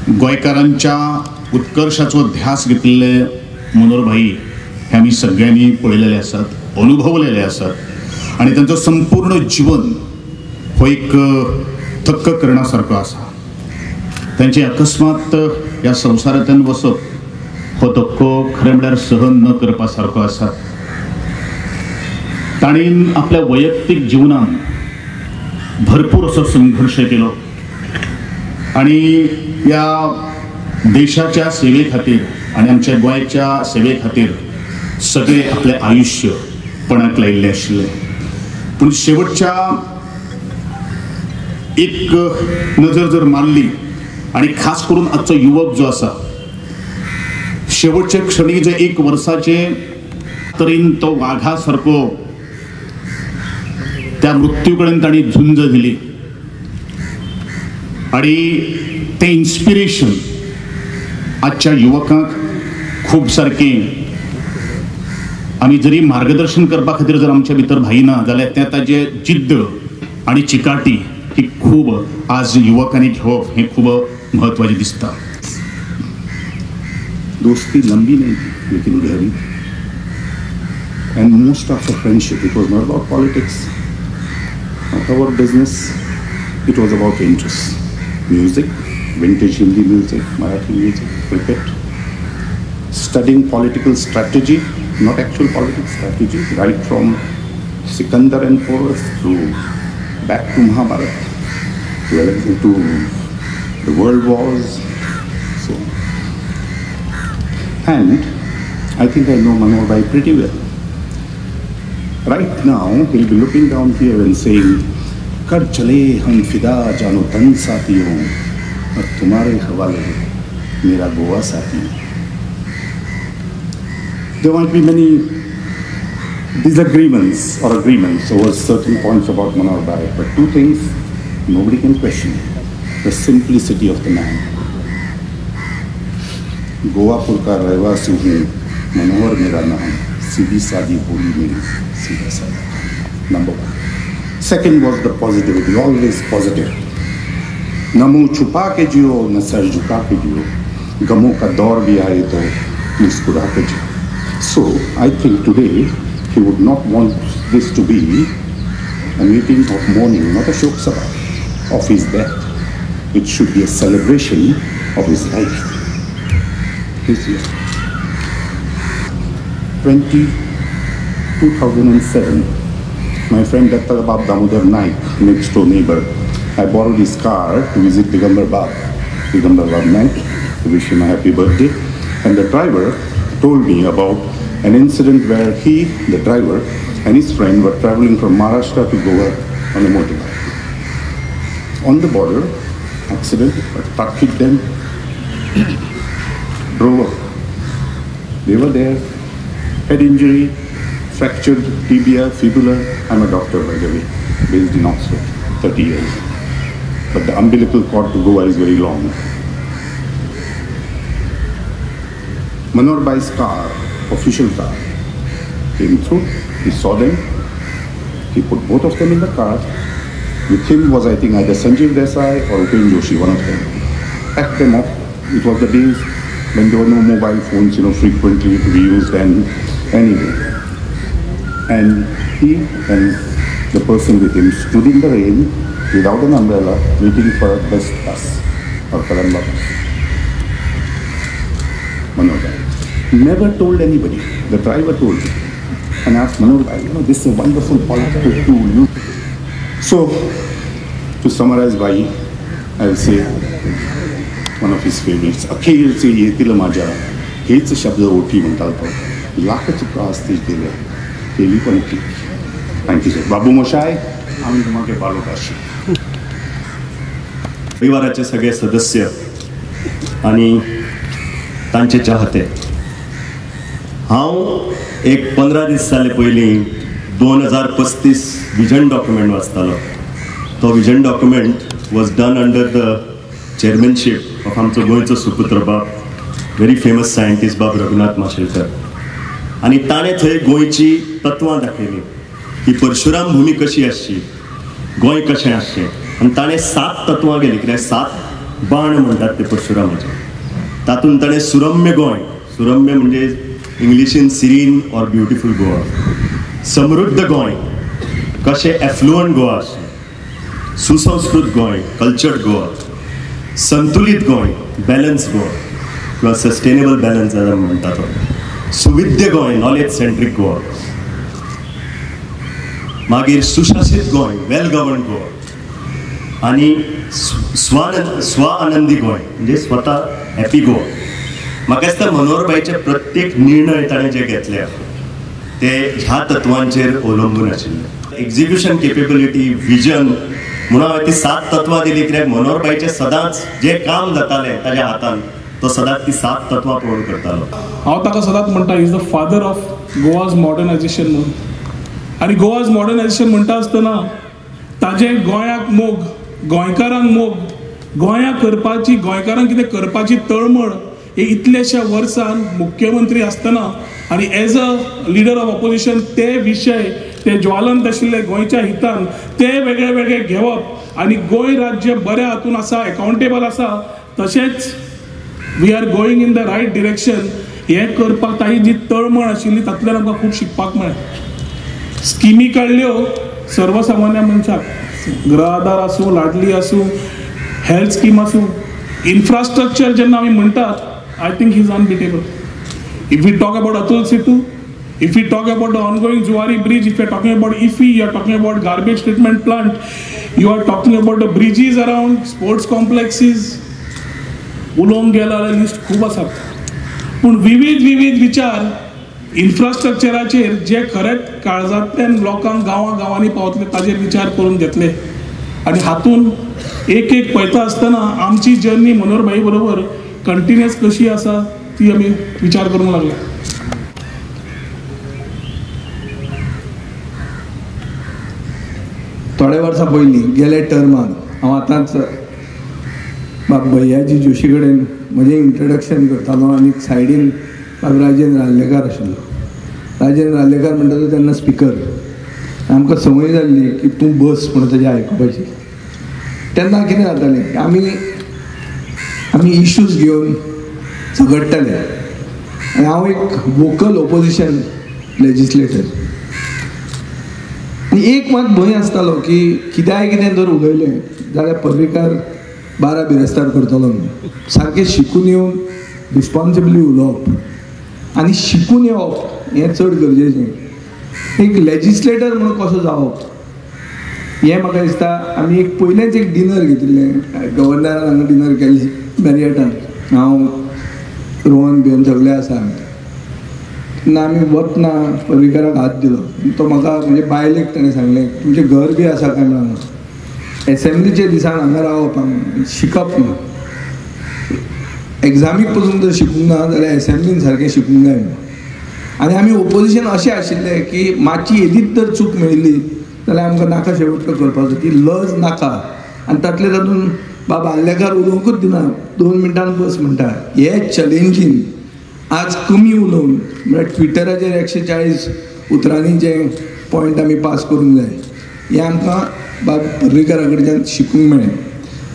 गोंयकारांच्या उत्कर्शाचो ध्यास घेतिल्ले मनोहर भाई हे आमी सगळ्यांनी पळयलेले आसात, अनुभवलेले आसात आनी तांचो संपूर्ण जीवन हो एक थक्क करण्या सारको आसा. तांचे अकस्मात ह्या संवसारांतल्यान वचप हो धक्को खरें म्हळ्यार सहन न करपा सारको आसा. तांणी आपल्या वैयक्तीक जिवनान भरपूर असो संघर्श केलो आनी ह्या देशाच्या सेवे खातीर आनी आमच्या गोंयच्या सेवे खातीर सगळे आपलें आयुश्य पणाक लायिल्लें आशिल्लें. पूण शेवटच्या एक नजर जर मारली आनी खास करून आजचो युवक जो आसा शेवटच्या क्षणी जे एक वर्साचे तरेन तो वाघा सारको त्या मृत्यू कडेन तांणी झुंज दिली आनी तें इन्स्पिरेशन आजच्या युवकांक खूब सारकें आमी जरी मार्गदर्शन करपा खातीर जर आमच्या भितर भाई ना जाल्यार तें ताजे जिद्द आनी चिकाटी ही खूब आज युवकांनी घेवप हें खूब म्हत्वाचें दिसता. दोस्ती लंबी नहीं थी लेकिन गहरी, and most of the friendship it was not about politics, not about business, it was about interest. Music, vintage Hindi music, Marathi music, cricket, studying political strategy, not actual politics, strategy, right from Sikandar and Porus to back to Mahabharata, to the world wars, so on. And I think I know Manohar Bhai pretty well. Right now, he'll be looking down here and saying, कर चले हम फिदा जानो तन साथियों और तुम्हारे हवाले मेरा गोवा साथियों. There might be many disagreements or agreements over certain points about Manohar Bhai, but two things nobody can question: the simplicity of the man. Goapur का रहवासी हूँ, मनोहर मेरा नाम, सीधी सादी बोली मेरी, सीधा सादा. Number one. Second was the positivity, always positive. न मुँह छुपा के जियो, न सर झुका के जियो, गमों का दौर भी आए तो मुस्कुरा K Jio. So I think today he would not want this to be a meeting of mourning, not a shok sabha, of his death. It should be a celebration of his life. This year, 2007, my friend Dr. Bab Damodar Naik, next door neighbor, I borrowed his car to visit Digambar Bab Naik, to wish him a happy birthday. And the driver told me about an incident where he, the driver, and his friend were traveling from Maharashtra to Goa on a motorbike. On the border, accident, a truck hit them, drove up. They were there, head injury, fractured tibia, fibula. I'm a doctor, by the way, based in Oxford, 30 years. But the umbilical cord to Goa is very long. Manohar Bhai's car, official car, came through. He saw them. He put both of them in the car. With him was, I think, either Sanjeev Desai or Upen Joshi, one of them. Packed them up. It was the days when there were no mobile phones, you know, frequently to be used, and anyway. And he and the person with him stood in the rain without an umbrella, waiting for a best bus or Kadamba bus. Manohar Bhai never told anybody. The driver told him and asked Manohar Bhai, you know, this is a wonderful political tool. So, to summarize Bhai, I'll say one of his favorites. अखेरचे येतील माझ्या हेच शब्द ओठी म्हणताल तो, लाख चुका असतील केल्या केली पण ठीक. Thank you sir. बाबू मोशाय, आम्ही तुम्हाला भालोबाशी. परिवाराचे सगळे सदस्य आणि तांचे चाहते, हांव एक 15 दीस जाले पयलीं 2035 विजन डॉक्युमेंट वाचतालो. तो vision document was done under the chairmanship of आमचो गोंयचो सुपुत्र बाब, व्हेरी फेमस सायंटिस्ट बाब रघुनाथ माशेलकर. आनी ताणें थंय गोंयची तत्वां दाखयलीं की परशुराम भूमी कशी आसची, गोंय कशें आसचें. आनी ताणें 7 तत्वां गेलीं, कित्याक 7 बाण म्हणटात ते परशुरामाचे, तातूंत ताणें सुरम्य गोंय, सुरम्य म्हणजे इंग्लिशीन सिरीन ऑर ब्युटिफूल गोवा, समृद्ध गोंय, कशें एफ्लुअंट गोवा आसचें, सुसंस्कृत गोंय, कल्चर्ड गोवा, संतुलीत गोंय, बॅलन्स गोवा किंवा सस्टेनेबल बॅलन्स म्हणटा तो, सुविद्य गोंय, नॉलेज सेंट्रीक गोवा, मागीर सुशासीत गोंय, वेल गवर्न गोवा, आनी स्व आनंदी गोंय म्हणजे स्वता हॅपी गोवा. म्हाका दिसता मनोहरभाईचे प्रत्येक निर्णय ताणें जे घेतले ते ह्या तत्वांचेर अवलंबून आशिल्ले. एक्झिक्युशन केपेबिलिटी, विजन म्हणून हांवें ती 7 तत्वां दिली, कित्याक मनोहरभाईचें सदांच जें काम जातालें ताज्या हातान तो सदांच ती 7 तत्वां पळोवन करतालो. हांव ताका सदांच म्हणटा, is the father of Goa's modernisation म्हणून. आनी गोवाज मॉडर्नायझेशन म्हणटा आसतना ताजें गोंयाक मोग, गोंयकारांक मोग, गोंयाक करपाची, गोंयकारांक कितें करपाची तळमळ हे इतल्याश्या वर्सान मुख्यमंत्री आसतना आनी as a leader of opposition ते विशय, ते ज्वालंत आशिल्ले गोंयच्या हितान ते वेगळे वेगळे घेवप आनी गोंय राज्य बऱ्या हातून आसा, एकाउंटेबल आसा, तशेंच we are going in the right direction हें करपाक ताजी जी तळमळ आशिल्ली तातूंतल्यान आमकां खूब शिकपाक मेळ्ळें. स्किमी काडल्यो सर्वसामान्य मनशाक, गृह आधार आसूं, लाडली आसूं, हेल्थ स्कीम आसूं, इन्फ्रास्ट्रक्चर जेन्ना आमी म्हणटात, I think he is unbeatable. If we talk about Atul Setu, if we talk about the ongoing Zuari bridge, if you are talking about IFFI, you are talking about garbage treatment plant, you are talking about the bridges around, sports complexes, उलोवंक गेलो जाल्यार list खूब आसात. पूण विविध विविध विचार इन्फ्रास्ट्रक्चराचेर जे खरेंच काळजांतल्यान लोकांक गांवां गांवांनी पावतले ताजेर विचार करून घेतले. आनी हातून एक एक पळयता आसतना आमची जर्नी मनोहरभाई बरोबर कंटिन्युअस कशी आसा ती आमी विचार करूंक लागले. थोड्या वर्सां पयलीं गेल्या टर्मान हांव आतांच बाब भैयाजी जोशी कडेन म्हजें इंट्रोडक्शन करतालो आनी सायडीन बाब राजेंद्र आर्लेकार आशिल्लो. राजेंद्र आर्लेकार म्हणटा तो तेन्ना स्पिकर. आमकां संवय जाल्ली की तूं बस म्हणून ताजें आयकुपाची. तेन्ना कितें जातालें, आमी इश्यूज घेवन झगडटाले आनी हांव एक वोकल ओपोजिशन लेजिस्लेटर. आनी एक मात भंय आसतालो की कित्याय कितें जर उलयलें जाल्यार पर्रीकार 12 बिरेस्तार करतलो म्हणून. सारकें शिकून येवन रिस्पोन्सिबली उलोवप आनी शिकून येवप हें चड गरजेचें. एक लेजिस्लेटर म्हणून कसो जावप हें म्हाका दिसता. आमी एक पयलेंच एक डिनर घेतिल्लें, गव्हर्नरान हांगा डिनर केल्लें मॅरियटान, हांव रोहन बिहन सगळे आसा आमी. तेन्ना आमी वतना पर्रीकाराक हात दिलो, तो म्हाका म्हणजे बायलेक ताणें सांगलें तुमचें घर बी आसा काय म्हणून. एसेंब्लीच्या दिसान हांगा रावप शिकप ना, एग्जामीक पसून जर शिकूंक ना जाल्यार एसेंब्लीन सारकें शिकूंक जाय. आनी आमी ओपोजिशन अशें आशिल्लें की मातशी येदीच जर चूक मेळिल्ली जाल्यार आमकां नाका शेवट करपाचो, ती लज नाका. आनी तातले तातूंत बाब आर्लेकार उलोवंकूच दिना, 2 मिनटान बस म्हणटा. हे चॅलेंजीन आज कमी उलोवन म्हळ्यार ट्विटराचेर 140 उतरांनी जे पॉयंट आमी पास करूंक जाय हें आमकां बाब पर्रीकारा कडच्यान शिकूंक मेळ्ळें.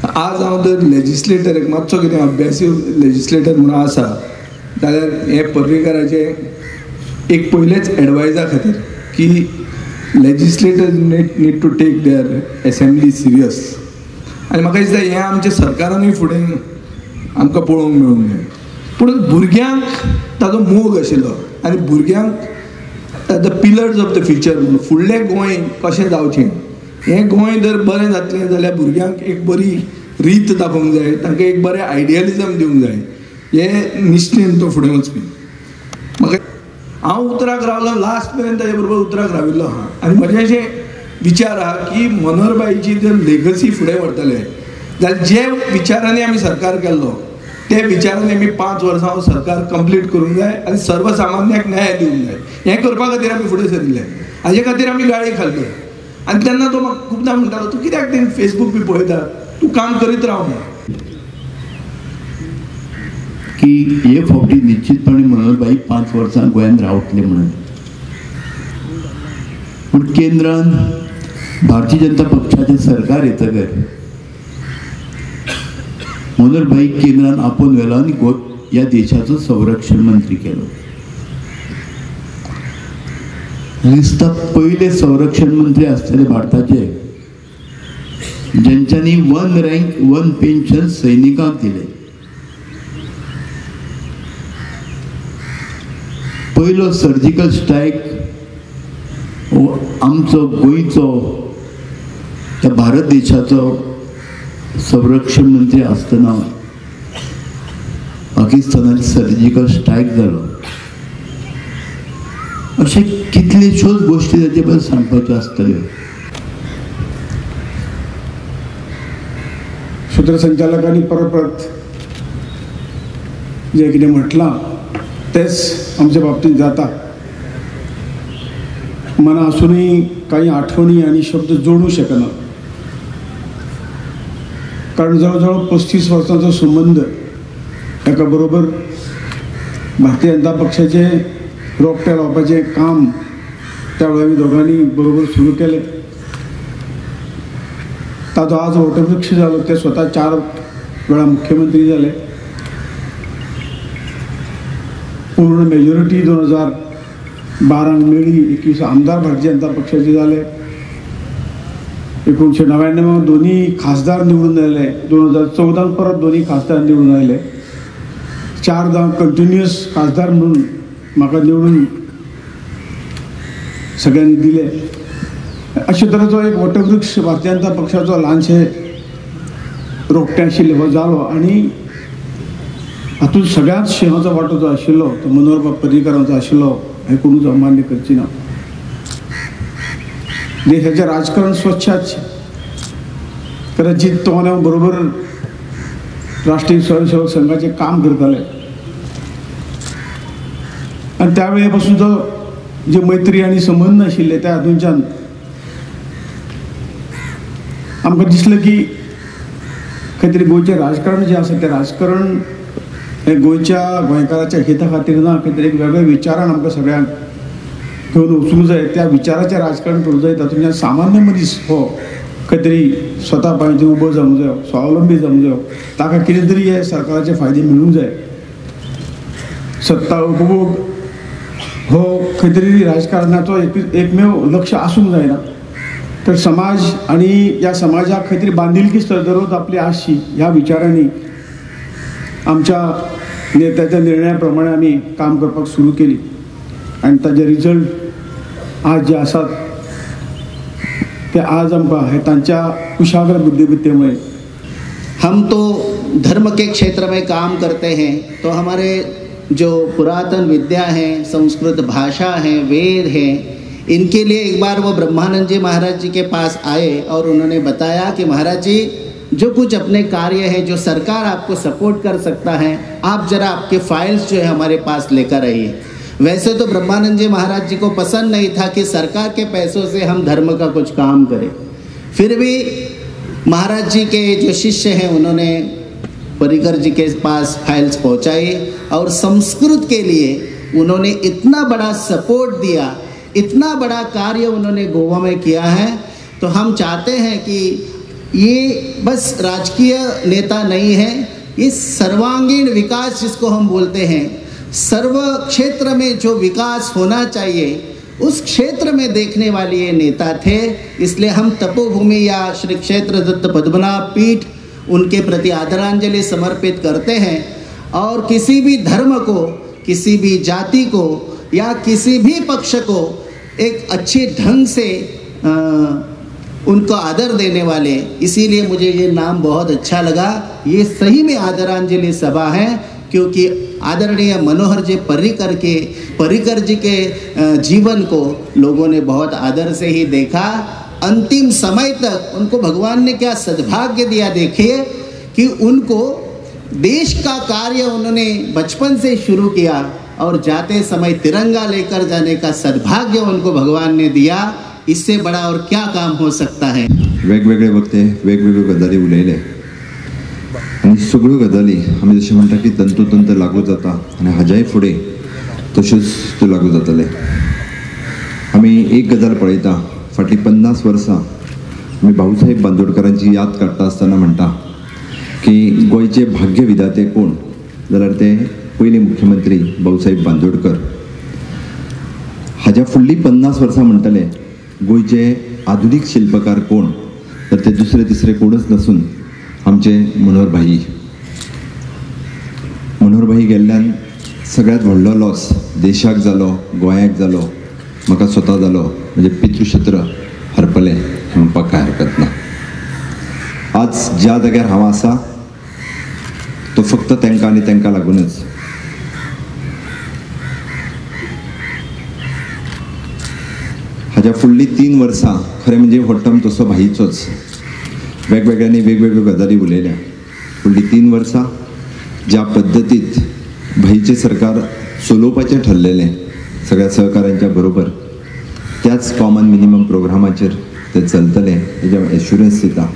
आज हांव जर लेजिस्लेटर एक मातसो कितें अभ्यासी लेजिस्लेटर म्हणून आसा जाल्यार हें पर्रीकाराचें एक पयलेंच एडवायजा खातीर की legislators need to take their assembly serious. आनी म्हाका दिसता हें आमच्या सरकारानूय फुडें आमकां पळोवंक मेळूंक जाय. पूण भुरग्यांक ताजो मोग आशिल्लो आनी भुरग्यांक the pillars of the future म्हणून फुडलें गोंय कशें जावचें, हें गोंय जर बरें जातलें जाल्यार भुरग्यांक एक बरी रीत दाखोवंक जाय, तांकां एक बरें आयडियलिजम दिवंक जाय, हे निश्ठेन तो फुडें वचपी. म्हाका हांव उतराक रावलो लास्ट मेरेन ताजे बरोबर उतराक राविल्लो आहा. आनी म्हजें अशें विचार आहा की मनोहरभाईची जर लेगसी फुडें व्हरतले जाल्यार जे विचारांनी आमी सरकार केल्लो ते विचारांनी आमी 5 वर्सां सरकार कंप्लीट करूंक जाय आनी सर्वसामान्याक न्याय दिवंक जाय. हें करपा खातीर आमी फुडें सरिल्ले, हाजे खातीर आमी गाळी खाल्ल्यो. आनी तेन्ना तो म्हाका खुबदां म्हणटालो तूं कित्याक ते फेसबूक बी पळयता, तूं काम करीत राव म्हणून. की हे फावटी निश्चितपणे मनोहरभाई 5 वर्सां गोंयांत रावतले म्हणून. पूण केंद्रान भारतीय जनता पक्षाचें सरकार येतकर मनोहर भाई केंद्रान आपोवन व्हेलो आनी ह्या देशाचो संरक्षण मंत्री केलो. दिसता पयले संरक्षण मंत्री आसतले भारताचे जेंच्यांनी 1 रँक 1 पेन्शन सैनिकांक दिले. पयलो सर्जिकल स्ट्रायक आमचो गोंयचो त्या भारत देशाचो संरक्षण मंत्री आसतना पाकिस्तानान सर्जिकल स्ट्रायक जालो. अशे कितलेश्योच गोश्टी ताचे बद्दल सांगपाच्यो आसतल्यो. सूत्रसंचालकांनी परत परत जें कितें म्हटलां तेंच आमच्या बाबतींत जाता. मना आसूनय काही आठवणी आनी शब्द जोडूं शकना, कारण जवळ जवळ 35 वर्सांचो संबंद एका बरोबर भारतीय जनता पक्षाचे रोपटे लावपाचें काम त्या वेळार आमी दोगांनी बरोबर सुरू केलें. ताचो आज वटवृक्ष जालो. ते स्वता 4 वेळा मुख्यमंत्री जाले. पूर्ण मेजॉरिटी 2012 मेळ्ळी. 21 आमदार भारतीय जनता पक्षाचे जाले. 1999 दोन्ही खासदार निवडून आयले. 2014 परत दोन्ही खासदार निवडून आयले. 4 कंटिन्युअस खासदार म्हणून म्हाका निवडून सगळ्यांनी दिले. अशे तरेचो एक वटवृक्ष भारतीय जनता पक्षाचो ल्हानशे रोपटें आशिल्लें हो जालो आनी हातूंत सगळ्यांत शिंवाचो वांटो जो आशिल्लो तो मनोहरबाब पर्रीकरांचो आशिल्लो हें कोणूच अमान्य करची ना. देशाचें राजकारण स्वच्छ आसचें. कदाचित तो आनी हांव बरोबर राष्ट्रीय स्वयंसेवक संघाचें काम करताले आनी त्या वेळे पासून जो जे मैत्री आनी संबंद आशिल्ले त्या हातूंच्यान आमकां दिसलें की खंय तरी गोंयचें राजकारण जें आसा तें राजकारण हें गोंयच्या गोंयकाराच्या हिता खातीर ना, खंय तरी एक वेगळ्या विचारान आमकां सगळ्यांक घेवन वचूंक जाय. त्या विचाराचें राजकारण करूंक जाय. तातूंतल्यान सामान्य मनीस हो खंय तरी स्वता पांयाचेर उबो जावंक जायो, स्वावलंबी जावंक जायो, ताका कितें तरी हे सरकाराचे फायदे मेळूंक जाय. सत्ता उपभोग हो खंय तरी राजकारणाचो एकमेव लक्ष आसूंक जायना, तर समाज आनी ह्या समाजाक खंय तरी बांदिलकी दररोज आपली आसची ह्या विचारांनी आमच्या नेत्याच्या निर्णया प्रमाणे आमी काम करपाक सुरू केली आनी ताजे रिजल्ट आज जे आसात ते आज आमकां हे तांच्या कुशाग्र बुद्धिमत्तेमुळे. हम तो धर्म के क्षेत्र में काम करते हैं तो हमारे जो पुरातन विद्या है, संस्कृत भाषा है, वेद है, इनके लिए एक बार वो ब्रह्मानंद जी महाराज जी के पास आए और उन्होंने बताया कि महाराज जी जो कुछ अपने कार्य है, जो सरकार आपको सपोर्ट कर सकता है, आप ज़रा आपके फाइल्स जो है हमारे पास लेकर आइए। वैसे तो ब्रह्मानंद जी महाराज जी को पसंद नहीं था कि सरकार के पैसों से हम धर्म का कुछ काम करें, फिर भी महाराज जी के जो शिष्य हैं उन्होंने पर्रिकर जी के पास फाइल्स पहुंचाई और संस्कृत के लिए उन्होंने इतना बड़ा सपोर्ट दिया, इतना बड़ा कार्य उन्होंने गोवा में किया है। तो हम चाहते हैं कि ये बस राजकीय नेता नहीं है, ये सर्वांगीण विकास जिसको हम बोलते हैं, सर्व क्षेत्र में जो विकास होना चाहिए उस क्षेत्र में देखने वाले ये नेता थे। इसलिए हम तपोभूमि या श्री क्षेत्र दत्त पद्मनाभ पीठ उनके प्रति आदरांजलि समर्पित करते हैं और किसी भी धर्म को, किसी भी जाति को या किसी भी पक्ष को एक अच्छे ढंग से उनको आदर देने वाले, इसीलिए मुझे ये नाम बहुत अच्छा लगा। ये सही में आदरांजलि सभा है क्योंकि आदरणीय मनोहर जी पर्रिकर जी के जीवन को लोगों ने बहुत आदर से ही देखा। अंतिम समय तक उनको भगवान ने क्या सद्भाग्य दिया, देखिए कि उनको देश का कार्य उन्होंने बचपन से शुरू किया और जाते समय तिरंगा लेकर जाने का सद्भाग्य उनको भगवान ने दिया। इससे बड़ा और क्या काम हो सकता है। वेगवेगळे वक्ते वेगवेगळ्यो गजाली उलयले आनी सगळ्यो गजाली आमी जशें म्हणटा की तंतोतंत लागू जाता आनी हाज्याय फुडें तश्योच त्यो लागू जातले। आमी एक गजाल पळयता, फाटलीं 50 वर्सां आमी भाऊसाहेब बांदोडकरांची याद काडटा आसतना म्हणटा की गोंयचे भाग्य विधाते कोण जाल्यार ते पयले मुख्यमंत्री भाऊसाहेब बांदोडकर. हाज्या फुडलीं 50 वर्सां म्हणटले गोंयचे आधुनीक शिल्पकार कोण तर ते दुसरे तिसरे कोणच नासून आमचे मनोहर भाई. मनोहर भाई गेल्ल्यान सगळ्यांत व्हडलो लॉस देशाक जालो, गोंयाक जालो, म्हाका स्वता जालो, म्हणजे पितृक्षेत्र हरपलें म्हणपाक कांय हरकत ना. आज ज्या जाग्यार हांव आसा तो फक्त तांकां आनी तांकां लागूनच. हाज्या फुडलीं 3 वर्सां खरें म्हणजे हो टर्म तसो भाईचोच, वेगवेगळ्यांनी वेगवेगळ्यो गजाली उलयल्या. फुडलीं 3 वर्सां ज्या पद्दतीत भाईचें सरकार चलोवपाचें ठरलेलें सगळ्या सहकाऱ्यांच्या बरोबर, त्याच कॉमन मिनिमम प्रोग्रामाचेर ते चलतले हेजें हांव एश्युरन्स दिता.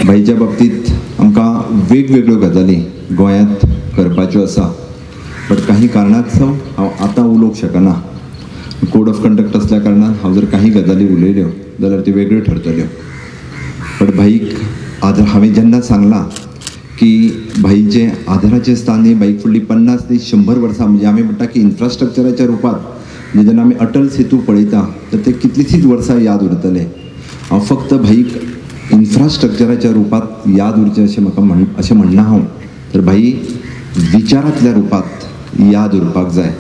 भाईच्या बाबतींत आमकां वेगवेगळ्यो गजाली गोंयांत करपाच्यो आसा, बट काही कारणास्तव हांव आतां उलोवंक शकना. कोड ऑफ कंडक्ट आसल्या कारणान हांव जर काही गजाली उलयल्यो जाल्यार त्यो वेगळ्यो ठरतल्यो. बट भाईक आदर, हांवें जेन्ना सांगलां की भाईचें आदराचें स्थान हें भाईक फुडलीं 50 ते 100 वर्सां, म्हणजे आमी म्हणटा की इन्फ्रास्ट्रक्चराच्या रुपांत, म्हणजे जेन्ना आमी अटल सेतू पळयता तर ते कितलींशींच वर्सां याद उरतले. हांव फक्त भाईक इन्फ्रास्ट्रक्चराच्या रुपांत याद उरचें अशें म्हाका अशें म्हणना हांव, तर भाई विचारांतल्या रुपांत याद उरपाक जाय.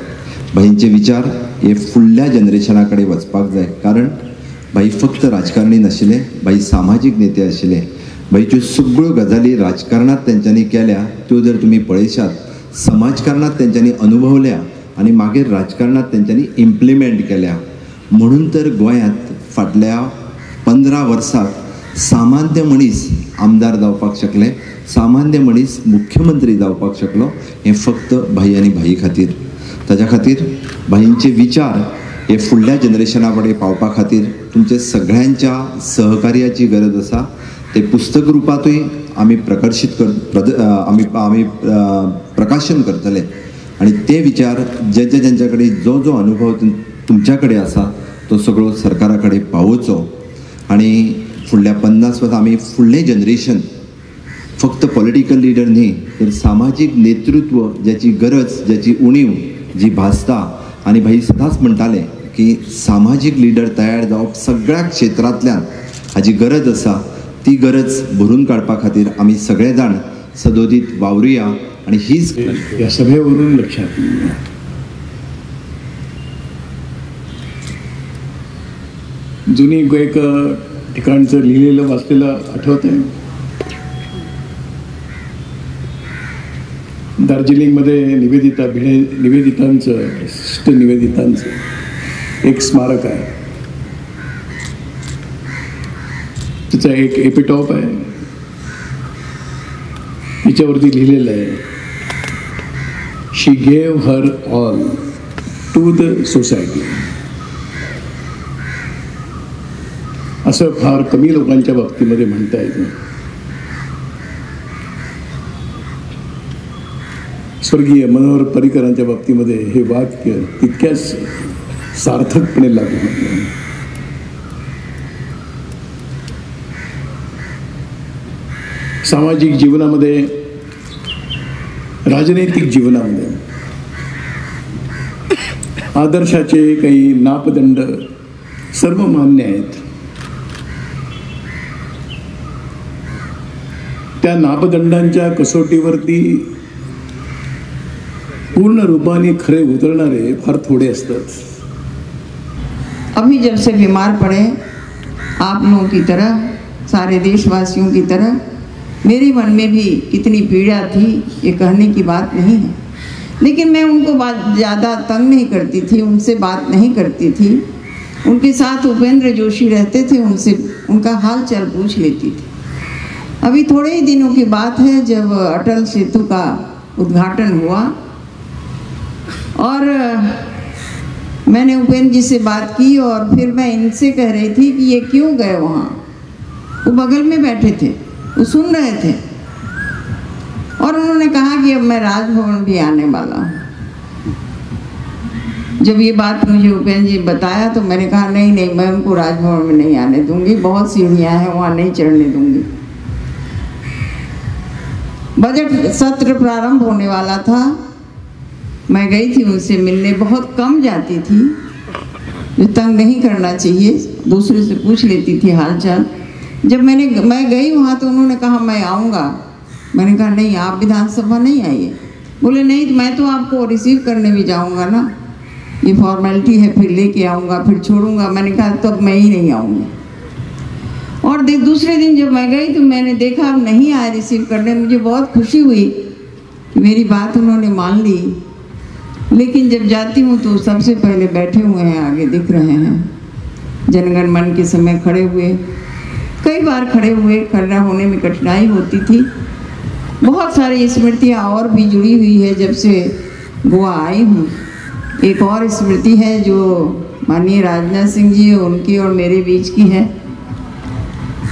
भाईंचे विचार हे फुडल्या जनरेशना कडेन वचपाक जाय, कारण भाई फक्त राजकारणी नाशिल्ले, भाई सामाजीक नेते आशिल्ले. भाईच्यो सगळ्यो गजाली राजकारणांत तेंच्यांनी केल्या त्यो जर तुमी पळयशात, समाजकारणांत तेंच्यांनी अनुभवल्या आनी मागीर राजकारणांत तेंच्यांनी इम्प्लिमेंट केल्या. म्हणून तर गोंयांत फाटल्या 15 वर्साक सामान्य मनीस आमदार जावपाक शकले, सामान्य मनीस मुख्यमंत्री जावपाक शकलो, हें फक्त भाई आनी भाई खातीर. ताज्या खातीर भाईंचे विचार हे फुडल्या जनरेशना कडेन पावपा खातीर तुमच्या सगळ्यांच्या सहकार्याची गरज आसा. ते पुस्तक रुपांतूय आमी प्रकर्शीत आमी आमी प्रकाशन करतले आनी ते विचार जे जे ज्यांच्या कडेन जो जो अनुभव तुमच्या कडेन आसा तो सगळो सरकारा कडेन पावोवचो. आनी फुडल्या 50 वर्सां आमी फुडलें जनरेशन फक्त पॉलिटिकल लिडर न्ही तर सामाजीक नेतृत्व ज्याची गरज, ज्याची उणीव जी भासता, आनी भाई सदांच म्हणटाले की सामाजीक लिडर तयार जावप सगळ्या क्षेत्रांतल्यान हाजी गरज आसा. ती गरज भरून काडपा खातीर आमी सगळे जाण सदोदीत वावरुया आनी हीच ह्या सभेवरून लक्षात येईल. जुनी एक ठिकाणचं लिहिलेलं वाचलेलं आठवत आहे. दार्जिलिंगमध्ये निवेदिता भिडे निवेदितांचं, सिस्टर निवेदितांचं एक स्मारक आहे, तिचा एक एपिटॉप आहे, तिच्यावरती लिहिलेलं आहे, she gave her all to the society. असं फार कमी लोकांच्या बाबतीमध्ये म्हणता येतं. स्वर्गीय मनोहर पर्रीकरांच्या बाबतीमध्ये हे वाक्य तितक्याच सार्थकपणे लागू होतं. सामाजिक जीवनामध्ये, राजनैतिक जीवनामध्ये आदर्शाचे काही मापदंड सर्वमान्य आहेत. त्या मापदंडांच्या कसोटीवरती पूर्ण रूपाने खरे उतरणारे फार थोडे असतात. अभी जब से बीमार पड़े, आप लोगों की तरह, सारे देशवासियों की तरह मेरे मन में भी कितनी पीड़ा थी ये कहने की बात नहीं है, लेकिन मैं उनको बात ज़्यादा तंग नहीं करती थी, उनसे बात नहीं करती थी। उनके साथ उपेंद्र जोशी रहते थे, उनसे उनका हाल चाल पूछ लेती थी। अभी थोड़े ही दिनों की बात है जब अटल सेतु का उद्घाटन हुआ और मैंने उपेंद्र जी से बात की और फिर मैं इनसे कह रही थी कि ये क्यों गए वहाँ। वो बगल में बैठे थे, वो सुन रहे थे और उन्होंने कहा कि अब मैं राजभवन भी आने वाला हूँ। जब ये बात मुझे उपेंद्र जी बताया तो मैंने कहा नहीं नहीं, मैं उनको राजभवन में नहीं आने दूँगी, बहुत सीढ़ियाँ हैं, वहाँ नहीं चढ़ने दूँगी। बजट सत्र प्रारंभ होने वाला था, मैं गई थी उनसे मिलने। बहुत कम जाती थी, जो तंग नहीं करना चाहिए, दूसरे से पूछ लेती थी हालचाल। जब मैं गई वहाँ तो उन्होंने कहा मैं आऊँगा। मैंने कहा नहीं, आप विधानसभा नहीं आइए। बोले नहीं, मैं तो आपको रिसीव करने भी जाऊँगा ना, ये फॉर्मेलिटी है, फिर लेके आऊँगा, फिर छोड़ूंगा। मैंने कहा तब मैं ही नहीं आऊँगी। और दूसरे दिन जब मैं गई तो मैंने देखा अब नहीं आए रिसीव करने। मुझे बहुत खुशी हुई कि मेरी बात उन्होंने मान ली। लेकिन जब जाती हूँ तो सबसे पहले बैठे हुए हैं, आगे दिख रहे हैं, जनगण मन के समय खड़े हुए, कई बार खड़े हुए, खड़ा होने में कठिनाई होती थी। बहुत सारी स्मृतियाँ और भी जुड़ी हुई है जब से गोवा आई हूँ। एक और स्मृति है जो माननीय राजनाथ सिंह जी उनकी और मेरे बीच की है।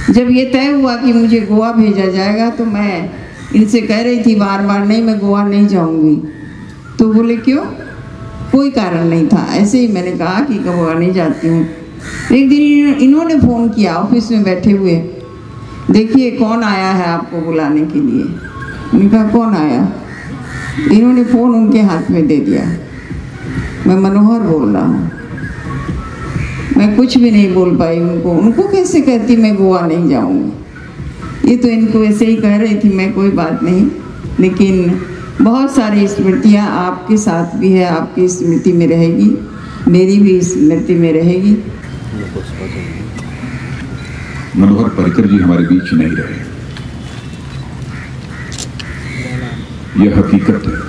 जब ये तय हुआ कि मुझे गोवा भेजा जाएगा तो मैं इनसे कह रही थी बार बार, नहीं मैं गोवा नहीं जाऊँगी। तो बोले क्यों? कोई कारण नहीं था, ऐसे ही मैंने कहा कि गोवा नहीं जाती हूँ। एक दिन इन्होंने फ़ोन किया ऑफिस में बैठे हुए, देखिए कौन आया है आपको बुलाने के लिए। मैंने कहा कौन आया? इन्होंने फ़ोन उनके हाथ में दे दिया। मैं मनोहर बोल रहा हूँ। मैं कुछ भी नहीं बोल पाई उनको। उनको कैसे कहती मैं गोवा नहीं जाऊँगी, ये तो इनको ऐसे ही कह रही थी मैं, कोई बात नहीं। लेकिन बहुत सारी स्मृतियाँ आपके साथ भी है, आपकी स्मृति में रहेगी, मेरी भी स्मृति में रहेगी। मनोहर पर्रिकर जी हमारे बीच नहीं रहे, यह हकीकत है।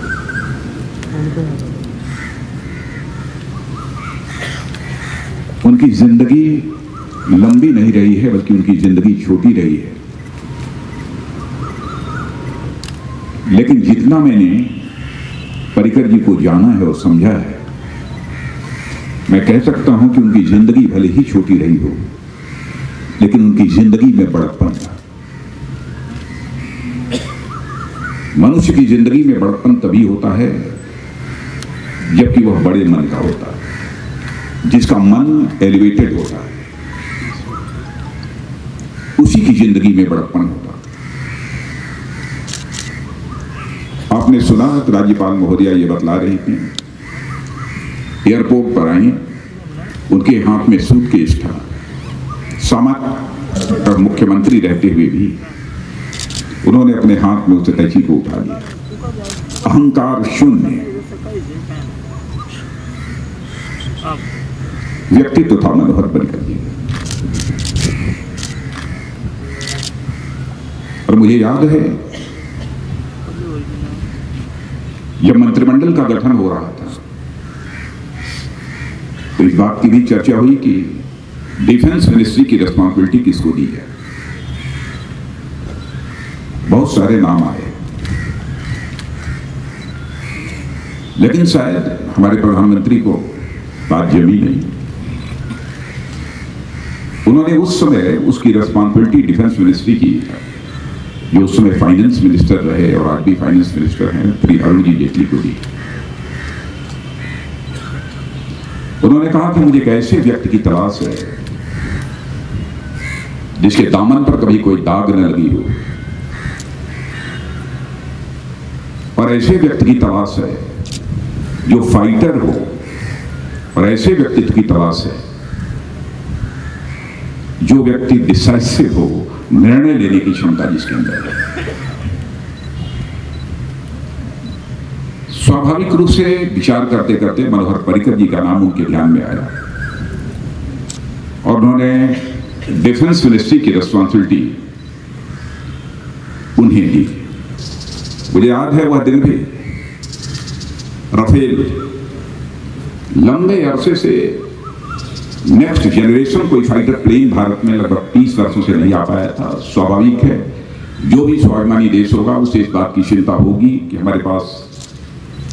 उनकी जिंदगी लंबी नहीं रही है, बल्कि उनकी जिंदगी छोटी रही है। लेकिन जितना मैंने पर्रिकर जी को जाना है और समझा है, मैं कह सकता हूं कि उनकी जिंदगी भले ही छोटी रही हो, लेकिन उनकी जिंदगी में बड़प्पन था। मनुष्य की जिंदगी में बड़प्पन तभी होता है जबकि वह बड़े मन का होता है, जिसका मन एलिवेटेड होता है, उसी की जिंदगी में बड़प्पन होता है। आपने सुना कि राज्यपाल महोदया ये बतला रही थी, एयरपोर्ट पर आई, उनके हाथ में सूटकेस था। सामान्य और मुख्यमंत्री रहते हुए भी उन्होंने अपने हाथ में उस अटैची को उठा लिया। अहंकार शून्य व्यक्तित्व था मनोहर पर्रिकर जी। और मुझे याद है जब मंत्रिमंडल का गठन हो रहा था तो इस बात की भी चर्चा हुई कि डिफेंस मिनिस्ट्री की रिस्पॉन्सिबिलिटी किसको दी है। बहुत सारे नाम आए, लेकिन शायद हमारे प्रधानमंत्री को बात जमी नहीं। उन्होंने उस समय उसकी रिस्पॉन्सिबिलिटी डिफेंस मिनिस्ट्री की, जो उस समय फाइनेंस मिनिस्टर रहे और आज भी फाइनेंस मिनिस्टर हैं, श्री अरुण जी जेटली को दी। उन्होंने कहा कि मुझे एक ऐसे व्यक्ति की तलाश है जिसके दामन पर कभी कोई दाग न लगी हो, और ऐसे व्यक्ति की तलाश है जो फाइटर हो, और ऐसे व्यक्तित्व की तलाश है जो व्यक्ति डिसाइसिव हो, निर्णय लेने की क्षमता जिसके अंदर है। स्वाभाविक रूप से विचार करते करते मनोहर पर्रिकर जी का नाम उनके ध्यान में आया और उन्होंने डिफेंस मिनिस्ट्री की रिस्पॉन्सिबिलिटी उन्हें दी। मुझे याद है वह दिन भी, राफेल लंबे अरसे से नेक्स्ट जनरेशन कोई फाइटर प्लेन भारत में लगभग 30 वर्षों से नहीं आ पाया था। स्वाभाविक है, जो भी स्वाभिमानी देश होगा उसे इस बात की चिंता होगी कि हमारे पास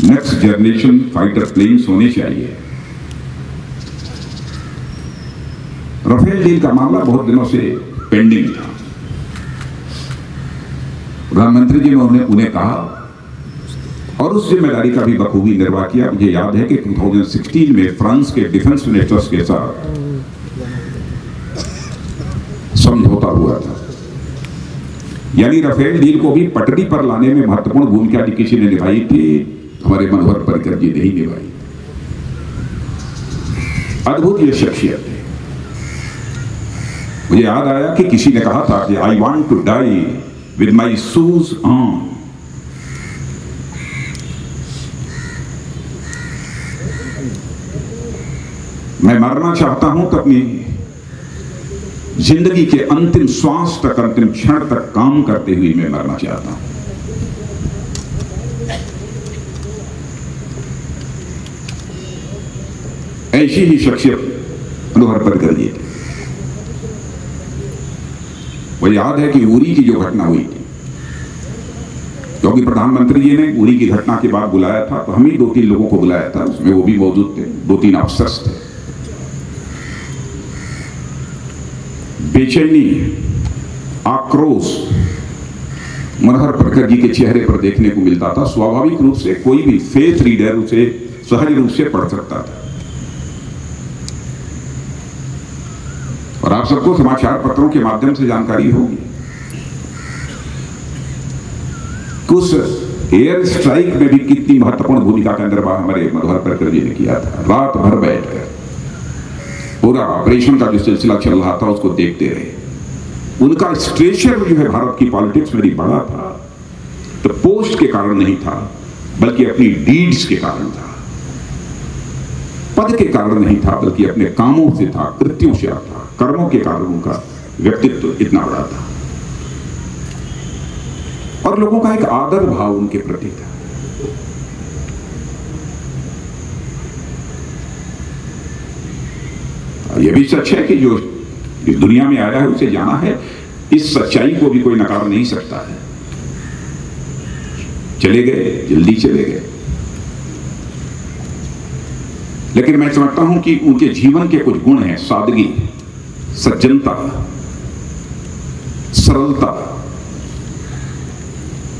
नेक्स्ट जनरेशन फाइटर प्लेन्स होने चाहिए। राफेल डील का मामला बहुत दिनों से पेंडिंग था। प्रधानमंत्री जी ने उन्हें कहा और उस जिम्मेदारी का भी बखूबी निर्वाह किया। मुझे याद है कि 2016 में France K defence ministers K साथ समझौता हुआ था यानी राफेल डील को भी पटरी पर लाने में महत्वपूर्ण भूमिका किसी ने निभाई थी, हमारे मनोहर पर्रिकर जी ने ही निभाई। अद्भुत ये शख्सियत है। मुझे याद आया कि किसी ने कहा था कि I want to die with my shoes on. मैं मरना चाहता हूं तो अपनी जिंदगी के अंतिम श्वास तक, अंतिम क्षण तक काम करते हुए मैं मरना चाहता हूं। ऐसी ही शख्सियत मनोहर पर्रिकर जी थे। वो याद है कि उरी की जो घटना हुई थी, क्योंकि प्रधानमंत्री जी ने उरी की घटना के बाद बुलाया था, तो हम ही 2-3 लोगों को बुलाया था, उसमें वो भी मौजूद थे, 2-3 अफसर्स थे। बेचैनी, आक्रोश मनोहर पर्रिकर जी के चेहरे पर देखने को मिलता था। स्वाभाविक रूप से कोई भी फेस रीडर उसे सहज रूप से पढ़ सकता था। और आप सबको समाचार पत्रों के माध्यम से जानकारी होगी, कुछ एयर स्ट्राइक में भी कितनी महत्वपूर्ण भूमिका का निर्वाह हमारे मनोहर पर्रिकर जी ने किया था। रात भर बैठकर पूरा ऑपरेशन का जो सिलसिला चल रहा था उसको देखते रहे। उनका स्ट्रेचर जो है भारत की पॉलिटिक्स में भी बड़ा था, तो पोस्ट के कारण नहीं था बल्कि अपनी डीड्स के कारण था, पद के कारण नहीं था बल्कि अपने कामों से था, कृत्यों से था, कर्मों के कारण उनका व्यक्तित्व इतना बड़ा था और लोगों का एक आदर भाव उनके प्रति था। यह भी सच है कि जो इस दुनिया में आया है उसे जाना है, इस सच्चाई को भी कोई नकार नहीं सकता है। चले गए, जल्दी चले गए, लेकिन मैं समझता हूं कि उनके जीवन के कुछ गुण हैं, सादगी, सज्जनता, सरलता,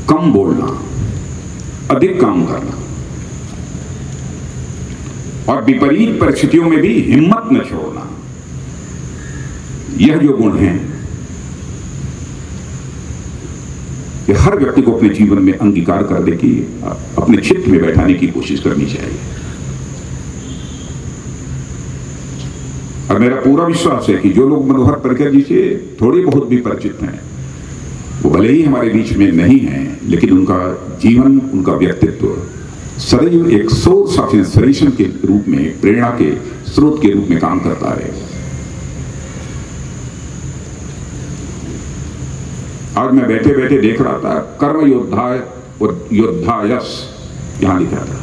कम बोलना, अधिक काम करना और विपरीत परिस्थितियों में भी हिम्मत न छोड़ना, यह जो गुण हैं ये हर व्यक्ति को अपने जीवन में अंगीकार करने की, अपने चित्त में बैठाने की कोशिश करनी चाहिए। और मेरा पूरा विश्वास है कि जो लोग मनोहर पर्रिकर जी से थोड़े बहुत भी परिचित हैं, वो भले ही हमारे बीच में नहीं हैं, लेकिन उनका जीवन, उनका व्यक्तित्व सदैव एक सोर्स ऑफ इंस्पिरेशन के रूप में, प्रेरणा के स्रोत के रूप में काम करता रहेगा। आज मैं बैठे बैठे देख रहा था, कर्म योद्धा और योद्धा यश यहां लिखा था।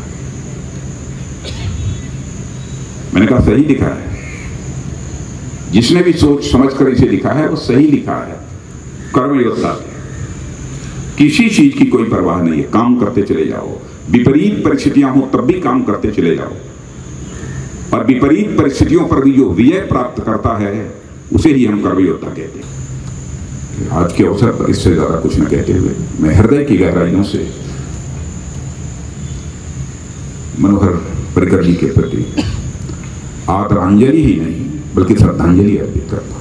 मैंने कहा सही लिखा है, जिसने भी सोच समझ कर इसे लिखा है वो सही लिखा है। कर्म योद्धा, किसी चीज की कोई परवाह नहीं है, काम करते चले जाओ, विपरीत परिस्थितियां हो तब भी काम करते चले जाओ, और विपरीत परिस्थितियों पर भी जो विजय प्राप्त करता है उसे ही हम कर्मयोद्धा कहते हैं। आज के अवसर पर इससे ज्यादा कुछ न कहते हुए मैं हृदय की गहराइयों से मनोहर पर्रिकर जी के प्रति आदरांजलि ही नहीं बल्कि श्रद्धांजलि अर्पित करता हूं।